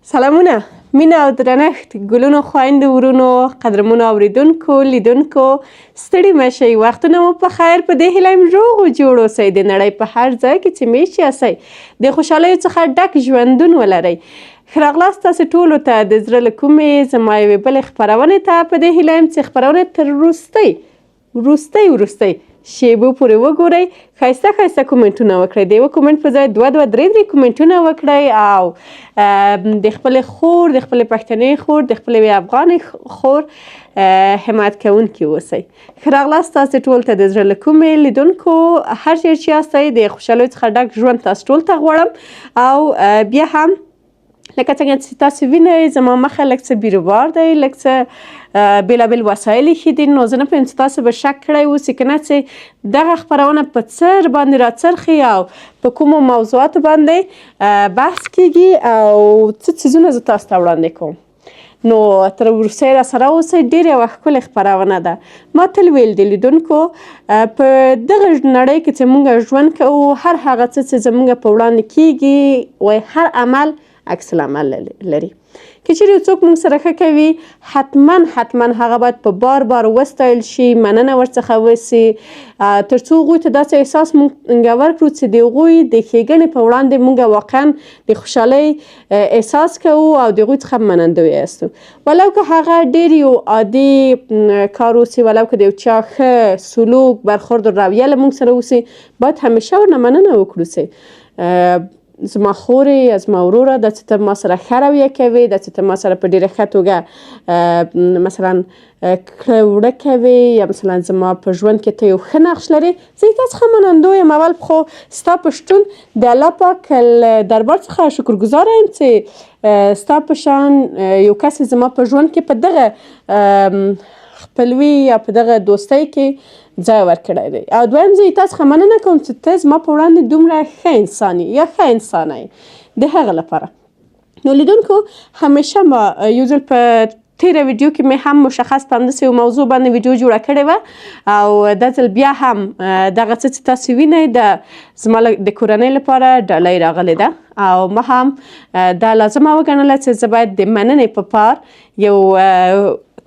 سلامونه، مینه او درنښت ګلونو، خویندو، ورونو، قدرمنو اوریدونکو، لیدونکو، ستړي مه شئ، وختونه مو په خیر. په دې هیله یم روغ و جوړ اوسئ، د نړۍ په هر ځای کې چې میشت یاستئ د خوشحالیو څخه ډک ژوندون ولرئ. ښه راغلاست تاسې ټولو ته د زړه له کومې زما یوې بلې خپرونې ته. په دې هیله یم چې خپرونه تر وروستۍ وروستۍ وروستۍ شیبو پورې وګورئ، ښایسته ښایسته کومنټونه وکړئ، د یوه کومنټ په ځای دوه دوه درې درې کومنټونه وکړئ او د خپلې خور، د خپلې پښتنې خور، د خپلې یوې افغانې خور حمایت کوونکي اوسئ. ښه راغلاست تاسې ټول ته د زړه له کومې لیدونکو، هر چېرې چې یاستئ د خوشحالیو څخه ډک ژوند تاسو ټول ته غواړم. او بیا هم لکه څنګه چې تاسو وینئ زما مخه لږ څه بیروبار دی، لږ څه بېلابېل وسایل ایښي دي، نو زه نه پوهېږم چې تاسو به شک کړی اوسي که نه چې دغه خپرونه په څه باندې راڅرخي او په کومو موضوعاتو باندې بحث کیږي او څه څیزونه زه تاسو ته وړاندې کوم. نو تر وروستۍ را سره اوسئ، ډېره یوه ښکلې خپرونه ده. ما تل ویل دي لیدونکو، په دغه نړۍ کې چې موږ ژوند کوو هر هغه څه چې زموږ په وړاندې کیږي وایي هر عمل عکس العمل لري. که چیرې یو څوک موږ سره ښه کوي حتما حتما هغه باید په بار بار وستایل شي، مننه ورڅخه وسي، تر څو هغوی ته داسې احساس موږ ورکړو چې د هغوی د ښېګڼې په وړاندې موږ واقعا د خوشحالۍ احساس کوو او د هغوی څخه منندوی یاستو. ولو که هغه ډېر یو عادي کار اوسي، ولو که د یو چا ښه سلوک، برخورد او رویه له موږ سره اوسي، باید همیشه ورنه مننه وکړو چې زما خورې یا زما وروره، دا چې ته ما سره ښه رویه کوې، دا چې ته ما سره په ډېره ښه توګه مثلا کړه وړه کوې، یا مثلا زما په ژوند کې ته یو ښه نقش لرې، زه یې تا څخه منندوی یم. اول خو ستا په شتون د الله پاک له دربار څخه شکرګزاره یم چې ستا په شان یو کس زما په ژوند کې په دغه خپلوي یا په دغه دوستۍ کې ځای ورکړی دی. او دویم زه یې تا څخه مننه کوم چې ته زما په وړاندې دومره ښه انسان یې یا ښه انسانه یې د هغه لپاره. نو لیدونکو، همیشه ما یو ځل په تیره ویډیو کې مې هم مشخص په همداسې یو موضوع باندې ویډیو جوړه کړې وه او دا ځل بیا هم دغه څه چې تاسو وینئ د زما د کورنۍ لپاره ډالۍ راغلې ده او ما هم دا لازمه وګڼله چې زه باید د مننې په پار یو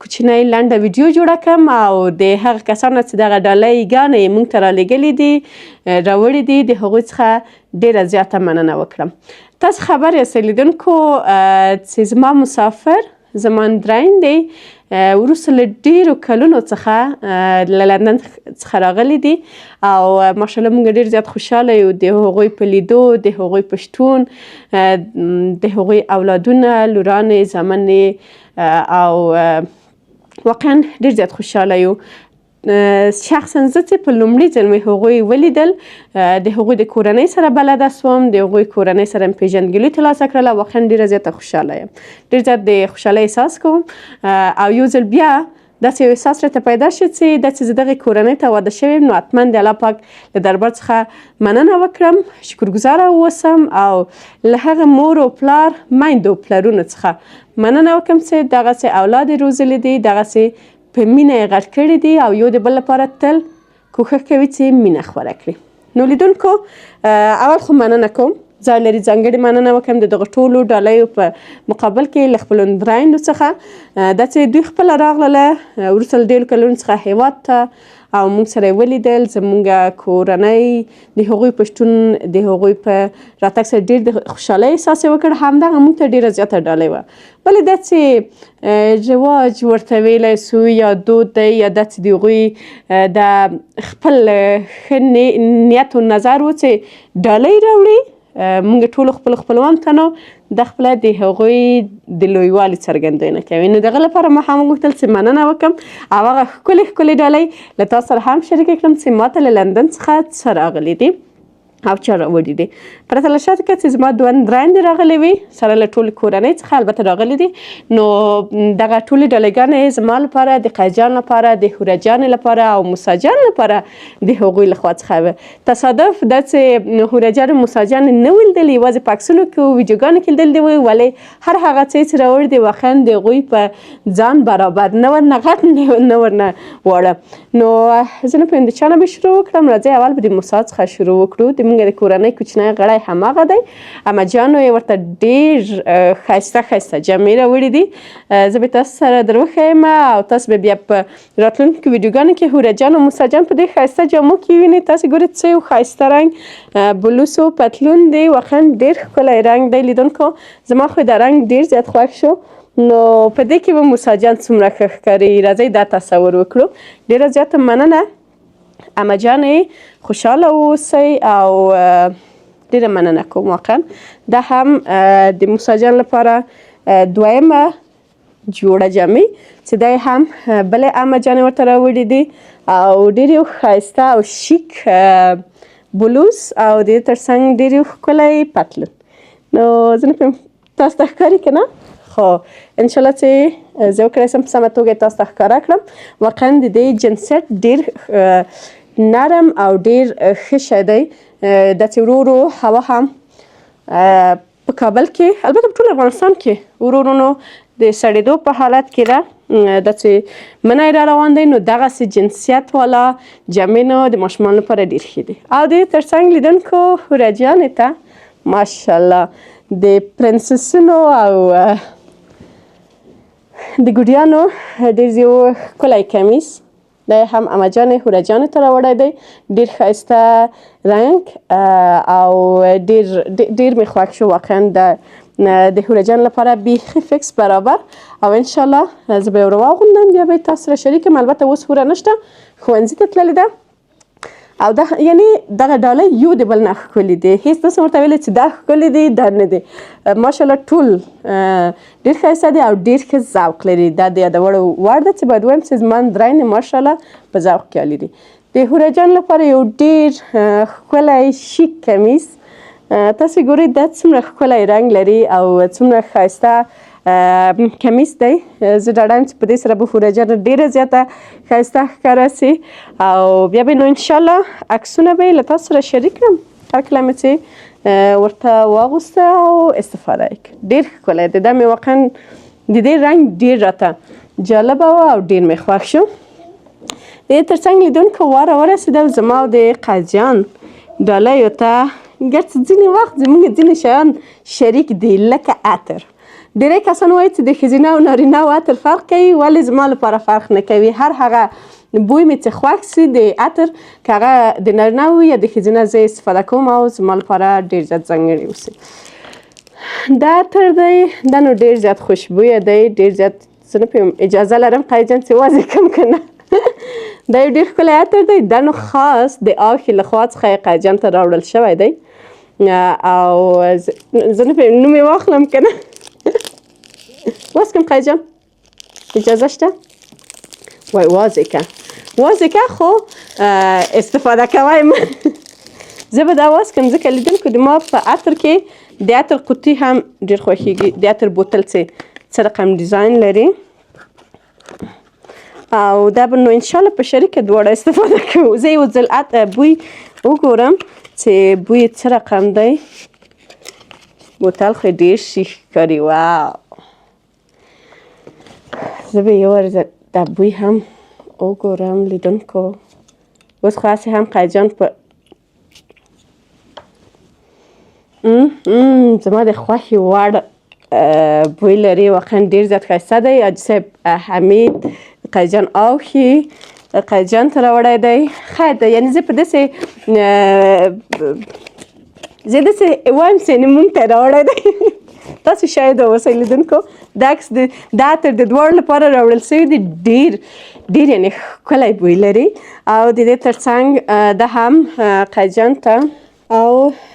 کوچنۍ لنډه ویډیو جوړه کړم او د هغه کسانو چې دغه ډالۍ ګانې یې موږ ته رالیږلې دي، راوړي دي، د هغوی څخه ډېره زیاته مننه وکړم. تاسو خبر یاست لیدونکو چې زما مسافر زما اندرین دی، وروسته له ډېرو کلونو څخه له لندن څخه راغلي دي او ماشاءالله موږ ډېر زیات خوشحاله یو د هغوی په لیدو، د هغوی په شتون، د هغوی اولادونه، لورانې، زامنې او واقعا ډېر زیات خوشحاله یو. شخصا زه چې په لومړي ځل مې هغوی ولیدل د هغوی د کورنۍ سره بلده سوم، د هغوی کورنۍ سره مې پېژندګلوي ترلاسه کړله، واقعا ډېره زیاته خوشحاله یم، ډېر زیات د خوشحالۍ احساس کوم. او یو ځل بیا داسې یو احساس راته پیدا شو چې دا چې زه دغې کورنۍ ته واده شوې یم نو حتما د الله پاک له دربار څخه مننه وکړم، شکرګزاره اوسم او له هغه مور او پلار، میندو پلرونو څخه مننه وکړم چې دغسې اولاد یې روزلي دي، دغسې په مینه یې غټ کړي دي او یو د بل لپاره تل کوښښ کوي چې مینه خوره کړي. نو لیدونکو، اول خو مننه کوم، ځای لري ځانګړې مننه وکړم د دغه ټولو ډالیو په مقابل کې له خپلو اندرایندو څخه، دا چې دوی خپله راغلله وروسته له ډېرو کلونو څخه هېواد ته او موږ سره یې ولیدل، زموږ کورنۍ د هغوی په شتون، د هغوی په راتګ سره ډېر د خوشحالۍ احساس یې وکړ، همدغه موږ ته ډېره زیاته ډالۍ وه. بله دا چې رواج ورته ویلی سو یا دود دی یا دا چې د هغوی د خپل ښه نیت او نظر و چې ډالۍ راوړي موږ ټولو خپلو خپلوانو ته، نو دا خپله د هغوی د لویوالي څرګندونه کوي. نو دغه لپاره ما هم غوښتل چې مننه وکړم او هغه ښکلې ښکلې ډالۍ له تاسو سره هم شریکې کړم چې ما ته له لندن څخه څه راغلي دي او چا راوړي دي. پرته له شکه چې زما دوه اندرایندې راغلې وي سره له ټولې کورنۍ څخه البته راغلي دي، نو دغه ټولې ډالۍګانې زما لپاره، د قیجان لپاره، د حوره جانې لپاره او موسی جان لپاره د هغوی له خوا څخه وه. تصادف دا چې حوره جان او موسی جان نه ولیدل، یوازې په عکسونو کې او ویډیوګانو کې لیدل دي، ولې هر هغه څه چې راوړي دي واقعا د هغوی په ځان برابر نه ورنه غټ نه ورنه واړه. نو زه نه پوهېږم د چا نه به شروع وکړم، راځئ اول به د موسی څخه شروع وکړو. د زمونږ د کورنۍ کوچنی غړی هماغه دی. عمه جانو یې ورته ډېر ښایسته ښایسته جامې راوړي دي. زه به تاسو سره در وښیم او تاسو به بیا په راتلونکو ویډیوګانو کې حوره جان او موسی جان په دې ښایسته جامو کې وینئ. تاسو ګورئ څه یو ښایسته رنګ بلوس او پتلون دی، واقعا ډېر ښکلی رنګ دی لیدونکو. زما خو دا رنګ ډېر زیات خوښ شو. نو په دې کې به موسی جان څومره ښه ښکاري، راځئ دا تصور وکړو. ډېره زیاته مننه عمه جانې، خوشحاله اوسئ او ډېره مننه کوم واقعا. دا هم د موسی جان لپاره دویمه جوړه جامې چې دی هم بلې عمه جانې ورته راوړي دي او ډېر یو ښایسته او شیک بلوز او د دې ترڅنګ ډېر یو ښکلی پتلون. نو زه نه پوهېږم تاسو ته ښکاري که نه، خو انشاءالله چې زه وکړای شم په سمه توګه تاسو ته ښکاره کړم. واقعا د دې جنسیت ډېر نرم او ډېر ښه شی دی. دا چې ورو ورو هوا هم په کابل کې، البته په ټول افغانستان کې ورو ورو نو د سړېدو په حالت کې ده، دا چې منی را روان دی، نو دغسې جنسیت والا جامې نو د ماشومانو لپاره ډېر ښې دي. او د دې ترڅنګ لیدونکو حوره جانې ته ماشاءالله د پرنسسونو او د ګوډیانو ډېر یو ښکلی کمیس دا هم عمه جانې حوره جانې ته راوړی دی. ډېر ښایسته رنګ او ډېر ډېر مې خوښ شو واقعا. د حوره جان لپاره بیخي فکس برابر او انشاءالله زه به یې ور واغوندم، بیا به یې تاسو سره شریک کړم. البته اوس حوره نشته، ښوونځي ته تللې ده. او دا یعنی دغه ډالۍ یو د بل نه ښکلي دي، هیڅ داسې ورته ویلی چې دا ښکلي دي دا نه دي. ماشاءالله ټول ډېر ښایسته دي او ډېر ښه ذوق لري. دا د یادولو وړ ده چې باید ووایم چې زما درېنې ماشاءالله په ذوق کې عالي دي. د حوره جان لپاره یو ډېر ښکلی شیک کمیس، تاسو ګورئ دا څومره ښکلی رنګ لري او څومره ښایسته کمیس دی. زه ډاډه یم چې په دې سره به حوره جان ډېره زیاته ښایسته ښکاره سي او بیا به نو انشاءالله عکسونه به یې له تاسو سره شریک کړم هر کله مې چې ورته واغوسته او استفاده یې کړه. ډېر ښکلی دی، دا مې واقعا د دې رنګ ډېر راته جالبه و او ډېر مې خوښ شو. د دې ترڅنګ لیدونکو واره ورسېدل زما او د قاضیان ډالیو ته. ګرڅ ځینې وخت زموږ ځینې شیان شریک دي لکه عطر. ډېری کسان وایي چې د ښځینه او نارینه او عطر فرق کوي، ولې زما لپاره فرق نه کوي. هر هغه بوی مې چې خوښ سي د عطر، که هغه د نارینه وي یا د ښځینه، زه استفاده کوم او زما لپاره ډېر زیات ځانګړي اوسي. دا عطر دی، دا نو ډېر زیات خوشبویه دی، ډېر زیات. زه نه پوهېږم اجازه لرم قاضي جان چې واضح کړم که نه. دا یو ډېر ښکلی عطر دی، دا نو خاص د آښې له خوا څخه یې قاضي جان ته راوړل شوی دی او زه نه پوهېږم نوم یې واخلم که نه. واز کړم قاضي جان، اجازه شته؟ وای واضح که، واضح که، خو استفاده کوی مه. زه به دا واز کړم ځکه لیدونکو د ما په عطر کې د عطر قوطي هم ډېر خوښېږي. د عطر بوتل چې څه رقم ډیزاین لري او دا به نو انشاءالله په شریکه دواړه استفاده کوو. زه یو ځل بوی وګورم چې بوی څه رقم دی. بوتل خو ډېر شیک ښکاري، واو. زه به یو ورځ دا بوی هم وګورم لیدونکو. اوس خو هسې هم قاضي جان په زما د خوښې وړ بوی لري، واقعا ډېر زیات ښایسته دی. حاجي صاحب حمید قاضي جان اوښي قاضي جان ته راوړی دی. خیر دی، یعنې زه په داسې زه داسې وایم چې یعنې مونږ ته راوړی دی. تاسو شاهد اوسئ لیدونکو، دا عکس د دا عطر د دواړو لپاره راوړل شوی دی. ډېر ډېر یعنې ښکلی بوی لري. او د دې ترڅنګ دا هم قاضي جان ته، او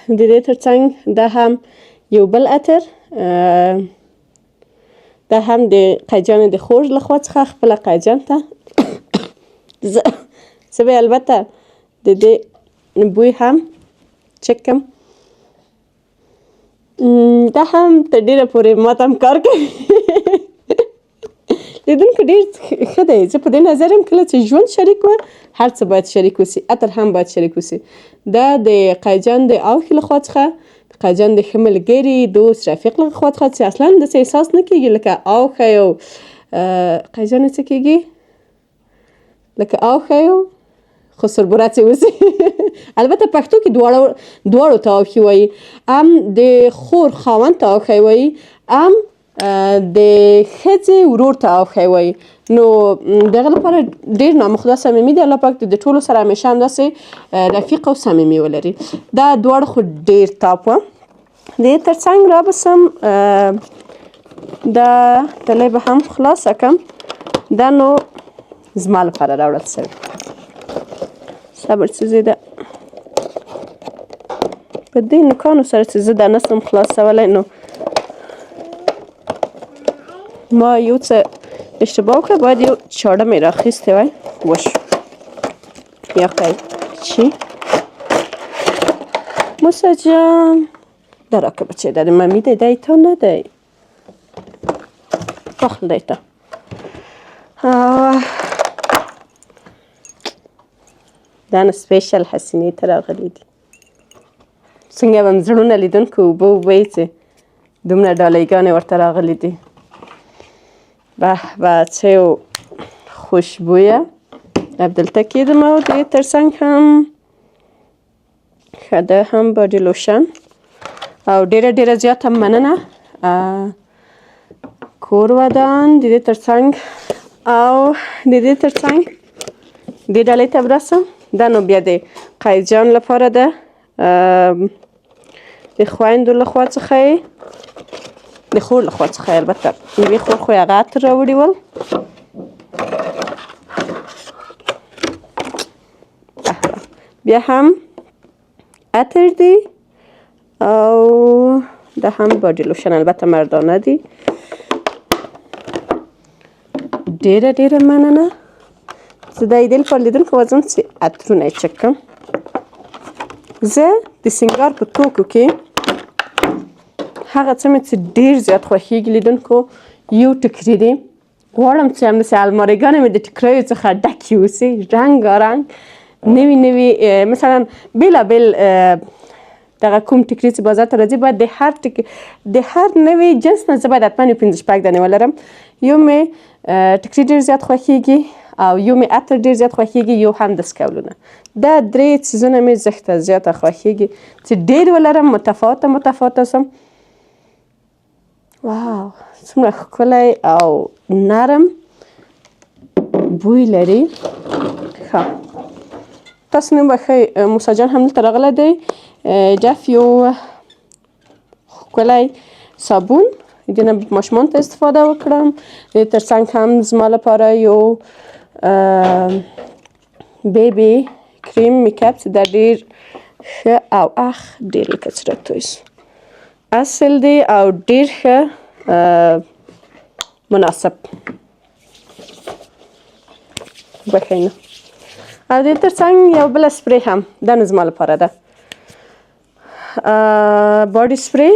د دې ترڅنګ دا هم یو بل عطر، دا هم د قاضي د خور له خوا څخه خپله قاضي جان ته. زه به البته د دې بوی هم چک کړم. دا هم تر ډېره پورې ماته هم کار کوي. لیدونکو ډېر ښه دی. زه په دې نظر یم کله چې ژوند شریک وه هر څه باید شریک وسي، عطر هم باید شریک وسي. دا د قاضي جان د اوښي له خوا څخه، د قاضي جان د ښه ملګري دوست رفیق له خوا څخه چې اصلا داسې احساس نه کېږي لکه اوښی او قاضي جان څه کېږي لکه اوښی او خسر برڅې اوسي. البته پښتو کې دواړو ته اوښي وایي، ام د خور خاوند ته اوښی وایي، ام د ښځې ورور ته اوښی وایي. نو دغه لپاره ډېر نامخدا صمیمي دی. الله پاک د ټولو سره همیشه همداسې رفیق او صمیمي ولري. دا دواړه خو ډېر تاپ وه. د دې ترڅنګ را به سم دا تلی به هم خلاصه کم. دا نو زما لپاره راوړل سوی. صبر څه زه ده په دې نوکانو سره چې زه دا نسم خلاصولی، نو ما یو څه اشتباه وکړه، باید یو چاړه مې راخیستې وای. وشو یا خیر چی موسی جان دا راکه بچی، دا د ممی دی، دا تا نه دی، واخله دی تا. دا نو سپیشل حسینې ته راغلي دي. څنګه به زړونه لیدونکو اوبه اوبه یې چې دومره ډالۍګانې ورته راغلي دي. به به څه یو خوشبویه دلته کېدم. او د دې ترڅنګ هم ښه ده هم باډي لوشن. او ډېره ډېره زیاته مننه، کور ودان. د دې ترڅنګ او د دې ترڅنګ دې ډالۍ ته به راسم. دا نو بیا د قیس جان لپاره ده، د خویندو له خوا څخه یې، د خور له خوا څخه یې، البته یوې خور خو یې هغه عطر راوړي ول. بیا هم عطر دی او دا هم باډي لوشن، البته مردانه دی. ډېره ډېره مننه. زه د دې لپاره لیدونکو ورځم چې عطرونه یې چک کړم. زه د سینګار په توکو کې هغه څه مې چې ډېر زیات خوښېږي لیدونکو، یو ټکري دی. غواړم چې همداسې المارۍګانې مې د ټکریو څخه ډکې اوسي، رنګارنګ، نوي نوي، مثلا بېلابېل دغه کوم ټکري چې بازار ته راځي، باید د هر ټکي د هر نوي جنس نه زه باید حتما یو 5 شپږ دانې ولرم. یو مې ټکري ډېر زیات خوښېږي او یو مې عطر ډېر زیات خوښېږي، یو هم دستکولونه. دا درې څیزونه مې زښته زیاته خوښېږي چې ډېر ولرم، متفاوته متفاوته سم. واو څومره ښکلی او نرم بوی لري. ښه تاسو نوم وښئ. موسی جان هم دلته راغلی دی. جف یو ښکلی صابون دې نه ماشومان ته استفاده وکړم. د دې ترڅنګ هم زما لپاره یو بیبي کریم میکاپ چې دا ډېر ښه او اخ ډېر لکه چې راتوی سو اصل دی او ډېر ښه مناسب بښئ نو. او د دې ترڅنګ یو بله سپری هم دا نو زما لپاره ده، باډي سپری.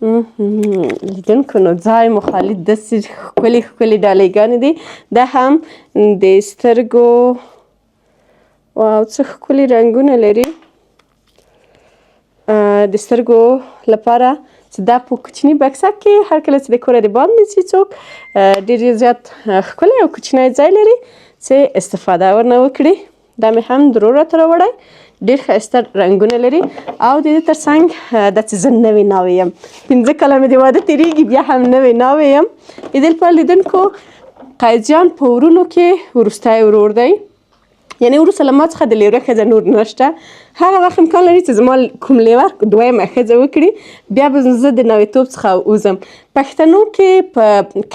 لیدونکو نو ځای مو خالي، داسې ښکلې ښکلې ډالۍګانې دي. دا هم د سترګو، واو څه ښکلي رنګونه لري، د سترګو لپاره چې دا په کوچني بکسه کې هر کله چې د کوره د باندې ځي څوک، ډېر زیات ښکلی او کوچنی ځای لري چې استفاده ورنه وکړي. دا مې هم درور راته راوړی، ډېر ښایسته رنګونه لري. او د دې ترڅنګ دا چې زه نوې ناوې یم، 5 کاله مې د واده تېرېږي، بیا هم نوې ناوې یم. د دې لپاره لیدونکو قیس جان په ورونو کې وروستی ورور دی، یعنی وروسته له ما څخه د لیوره ښځه نور نشته. هغه وخت امکان لري چې زما کوم لیور دویمه ښځه وکړي، بیا به زه د ناویتوب څخه وځم. پښتنو کې په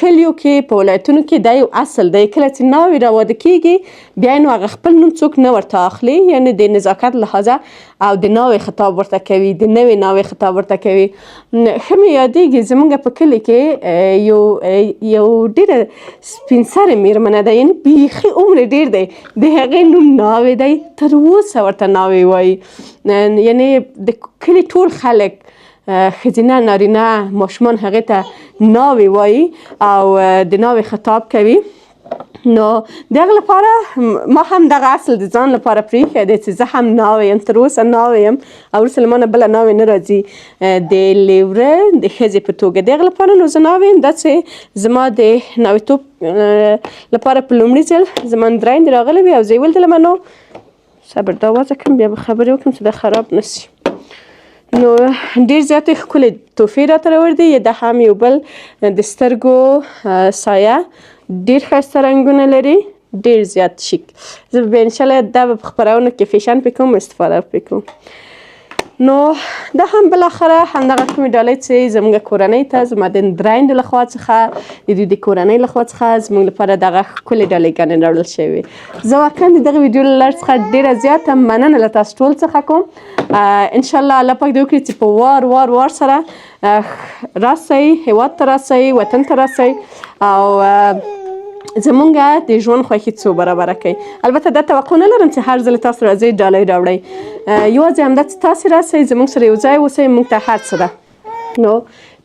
کلیو کې په ولایتونو کې دا یو اصل دی، کله چې ناوې را واده کیږي بیا نو هغه خپل نوم څوک نه ورته اخلي، یعنی د نزاکت لحاظه او د ناوې خطاب ورته کوي، د نوې ناوې خطاب ورته کوي. ښه مې یادېږي زمونږ په کلي کې یو ډېره سپین سرې مېرمنه ده، یعنی بیخي عمر یې ډېر دی، د هغې نوم ناوې دی، تر اوسه ورته ناوې وایي. یعنی د کلي ټول خلک ښځینه نارینه ماشومان هغې ته ناوې وایي او د ناوې خطاب کوي. نو د هغه لپاره ما هم دغه اصل د ځان لپاره پرېښی دی چې زه هم ناوې یم، تر اوسه ناوې یم او وروسته له ما نه بله ناوې نه راځي د لیوره د ښځې په توګه. د هغه لپاره نو زه ناوې یم، دا چې زما د ناویتوب لپاره په لومړي ځل زما درېندې راغلې وي او زه یې ولیدلم. نو صبر دا وضع کړم بیا به خبرې وکړم چې دا خراب نه شي. نو ډېر زیاتې ښکلې تحفې راته راوړي دي. دا هم یو بل د سترګو سایه، ډېر ښایسته رنګونه لري، ډېر زیات شیک. زه به بیا انشاءالله دا به په خپرونو کې فیشن پې کوم، استفاده پې کوم. نو دا هم بالاخره همدغه کومې ډالۍ چې زموږ کورنۍ ته زما د درایندو له خوا څخه، د دوی د کورنۍ له خوا څخه زموږ لپاره دغه ښکلې ډالۍ ګانې راوړل شوې. زه واقعا د دغه ویډیو له لارې څخه ډېره زیاته مننه له تاسو ټول څخه کوم. ان شاء الله الله پاک دې وکړي چې په وار وار وار سره راسئ، هیواد ته راسئ، وطن ته راسئ او زمونږ د ژوند خوښي څو برابره کوي. البته دا توقع نه لرم چې هر ځل تاسو راځئ ډالۍ راوړئ، یوازې همدا چې تاسو راسئ زمونږ سره یو ځای اوسئ، مونږ ته هر څه ده. نو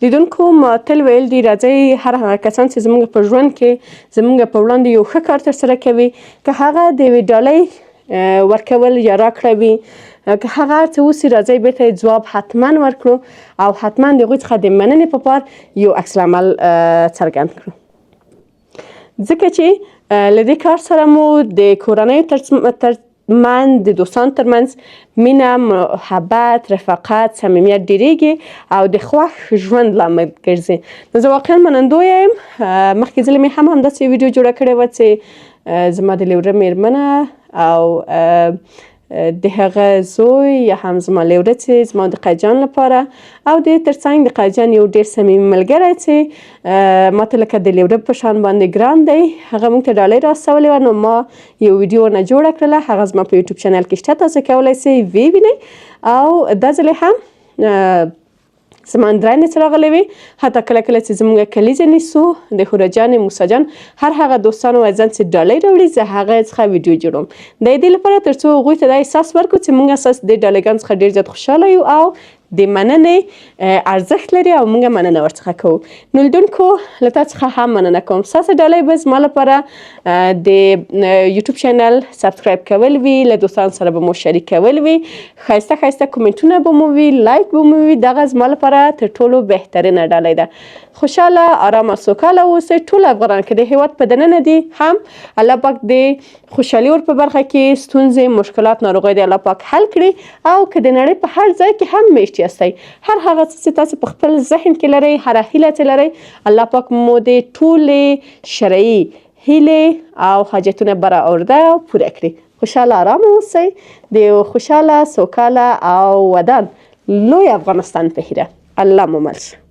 لیدونکو ما تل ویل دي، راځئ هر هغه کسان چې زمونږ په ژوند کې زمونږ په وړاندې یو ښه کار ترسره کوي، که هغه د یوې ډالۍ ورکول یا راکړه وي، که هغه هر څه اوسي، راځئ بېرته یې ځواب حتما ورکړو او حتما د هغوی څخه د مننې په پار یو عکس العمل څرګند کړو. ځکه چې له دې کار سره مو د کورنیو تر منځ، د دوستانو ترمنځ مینه، محبت، رفاقت، صمیمیت ډېرېږي او د خوښ ژوند لامل ګرځي. نو زه واقعا منندویه یم. مخکې ځلې مې هم همداسې ویډیو جوړه کړې وه چې زما د لیوره مېرمنه او د هغه زوی یا هم زما لیوره چې زما د قیدجان لپاره او د ترڅنګ د قیدجان یو ډېر صمیمي ملګری چې ما ته لکه د لیوره په شان باندې ګران دی، هغه موږ ته ډالۍ راستولې وه. نو ما یو ویډیو ورنه جوړه کړله، هغه زما په یوټیوب چینل کې شته، تاسو کولی شئ ویې وینئ. او دا ځلې هم زما اندراینې څه راغلې وې، حتی کله کله چې زموږ کلیزه نیسو د حوره جانې، موسی جان، هر هغه دوستان او عزیزان چې ډالۍ راوړي زه هغه څخه ویډیو جوړوم، د دې لپاره تر څو هغوی ته دا احساس ورکړو چې موږ اساس د ډالۍګانو څخه ډېر زیات خوشحاله یو او د مننې ارزښت لري او موږ مننه ورڅخه کوو. نو لیدونکو له تا څخه هم مننه کوم. ستاسو ډالۍ به زما لپاره د یوټیوب چینل سبسکرایب کول وي، له دوستانو سره به مو شریک کول وي، ښایسته ښایسته کومنټونه به مو وي، لایک به مو وي. دغه زما لپاره تر ټولو بهترینه ډالۍ ده. خوشحاله، آرامه، سوکاله اوسئ. ټول افغانان که د هیواد په دننه دي هم الله پاک دې خوشحالي ور په برخه کې، ستونزې، مشکلات، ناروغۍ دې الله پاک حل کړي. او که د نړۍ په هر ځای کې هم میشت یاستئ، هر هغه څه چې تاسو په خپل ذهن کې لرئ، هره هیله چې لرئ، الله پاک مو دې ټولې شرعي هیلې او حاجتونه برآورده او پوره کړي. خوشحاله، آرامه اوسئ. د یو خوشحاله، سوکاله او ودان لوی افغانستان په هیله. الله مو مل شه.